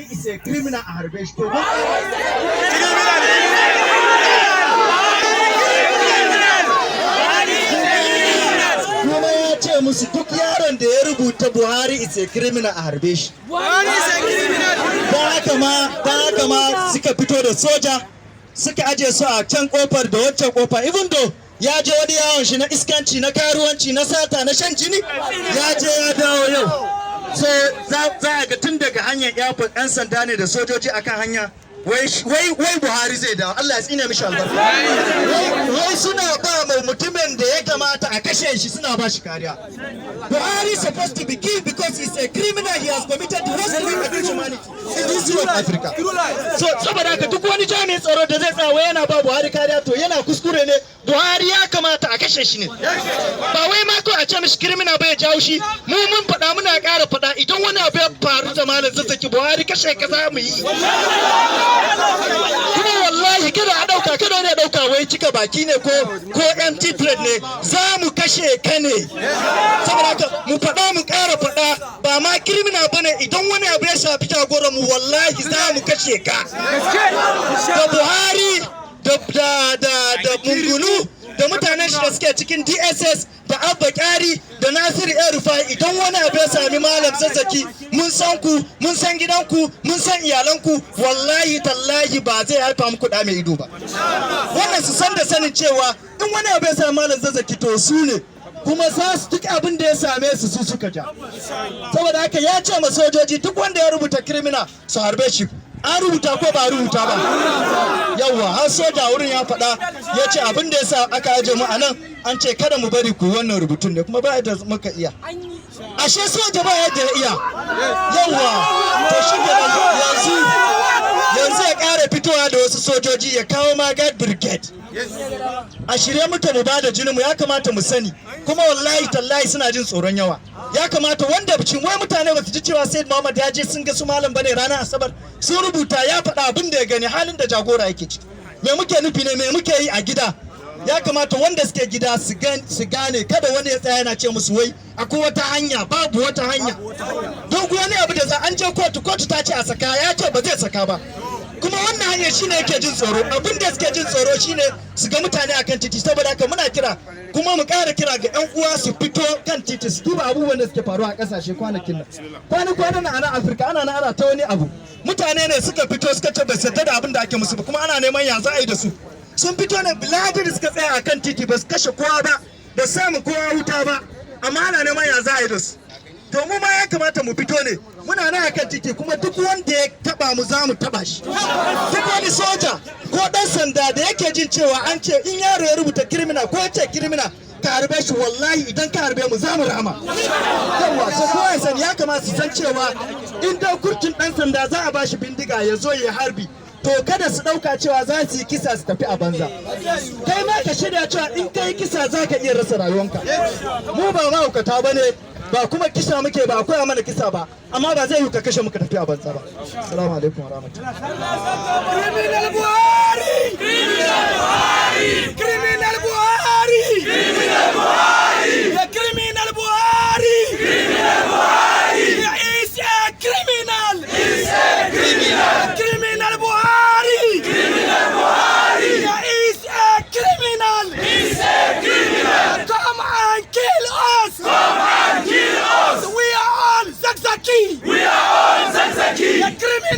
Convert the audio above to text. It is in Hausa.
Buhari is a criminal, a harbe shi. To Criminal! Criminal! Kuma ya ce musu duk yaron da ya rubuta "Buhari is a criminal", a harbe shi. Buhari is a criminal! Don haka ma suka fito da soja, suka aje su a can kofar da waccan kofa, even though ya je wani yawon shi na iskanci, na karuwanci, na sata, na shan jini, ya je ya dawo yau. So za a ga tun daga hanyar airport 'yan sanda ne da sojoji akan hanya. Wai Buhari zai dawo. Allah ya tsine mishi albarka. Wai suna ba mai mutumin da ya kamata a kashe shi, suna ba shi kariya. Buhari supposed to be killed because he's a criminal. He has committed the worst crime against humanity in the history of Africa. So saboda haka, duk wani jami'in tsaro da zai tsaya wai yana ba Buhari kariya, to yana kuskure ne. Buhari ya kamata a kashe shi ne, ba wai ma ko a ce mishi criminal ba ya jawo shi. Mu mun faɗa, muna ƙara faɗa, idan wani abu ya faru da Malam Zakzaky, Buhari kashe ka za mu yi. Kuma wallahi kada a ɗauka, kada wani ya ɗauka wai cika baki ne ko empty threat ne. Za mu kashe ka ne. Saboda haka mu faɗa, mu ƙara faɗa, ba ma criminal bane. Idan wani abu ya shafi jagoran mu, wallahi za mu kashe ka. Da Buhari da Monguno da mutanen shi da suke cikin DSS, da Abba Kyari da Nasiru El Rufai, idan wani abu ya sami Malam Zakzaky, mun san ku, mun san gidanku, mun san iyalanku. Wallahi tallahi ba zai haifa muku da mai ido ba. Wannan su san da sanin cewa in wani abu ya sami Malam Zakzaky, to su ne kuma za su duk abin da ya same su, su suka ja. Saboda haka ya ce ma sojoji duk wanda ya rubuta "criminal" su harbe shi. An rubuta ko ba rubuta ba? Yawwa, har soja wurin ya faɗa, ya ce abin da ya sa aka aje mu a nan, an ce kada mu bari ku wannan rubutun ne, kuma ba yadda muka iya. Ashe soja ba yadda ya iya. Yawwa, to shi yanzu ya ƙara fitowa da wasu sojoji, ya kawo ma guard brigade. A shirye muke mu bada jinin mu. Ya kamata mu sani kuma, wallahi tallahi suna jin tsoron yawa. Ya kamata wanda cin wai mutane ba su ji cewa Said Muhammad ya je sun ga su malam bane ranar Asabar, sun rubuta, ya faɗa abin da ya gani, halin da jagora yake ciki. Me muke nufi ne? Me muke yi a gida? Ya kamata wanda suke gida su gane, kada wani ya tsaya yana ce musu wai akwai wata hanya. Babu wata hanya. Duk wani abu da za an je kotu, kotu ta ce a saka, ya ce ba zai saka ba. Kuma wannan hanyar shine yake jin tsoro. Abin da suke jin tsoro shine su ga mutane akan titi. Saboda haka muna kira, kuma mu ƙara kira ga 'yan uwa su fito kan titi, su duba abubuwan da suke faruwa a ƙasashe kwanakin nan. Kwana kwanan nan a nan Afirka ana nan ana ta wani abu. Mutane ne suka fito suka ce ba su yarda da abin da ake musu ba, kuma ana neman ya za a yi da su. Sun fito ne biladi da suka tsaya akan titi, ba su kashe kowa ba, ba su samu kowa wuta ba, amma ana neman ya za a yi da su. To mu ma ya kamata mu fito ne, muna nan akan titi, kuma duk wanda ya taba mu, za mu taba shi. Duk wani soja ko dan sanda da yake jin cewa an ce in yaro ya rubuta "criminal" ko ya ce "criminal" ka harbe shi, wallahi idan ka harbe mu, za mu rama. Yawa, so kowa ya sani, ya kamata su san cewa in dai kurtun dan sanda za a bashi bindiga ya zo ya harbi, to kada su dauka cewa za su yi kisa su tafi a banza. Kai ma ka shirya cewa in kai kisa za ka iya rasa rayuwanka. Mu ba mahaukata ba ne ba, kuma kisa muke ba akwai mana kisa ba, amma ba zai yi ka kashe muka tafi a banza ba. Assalamu alaikum wa rahmatullahi. Criminal Buhari! Criminal Buhari! Criminal Buhari! Criminal Buhari!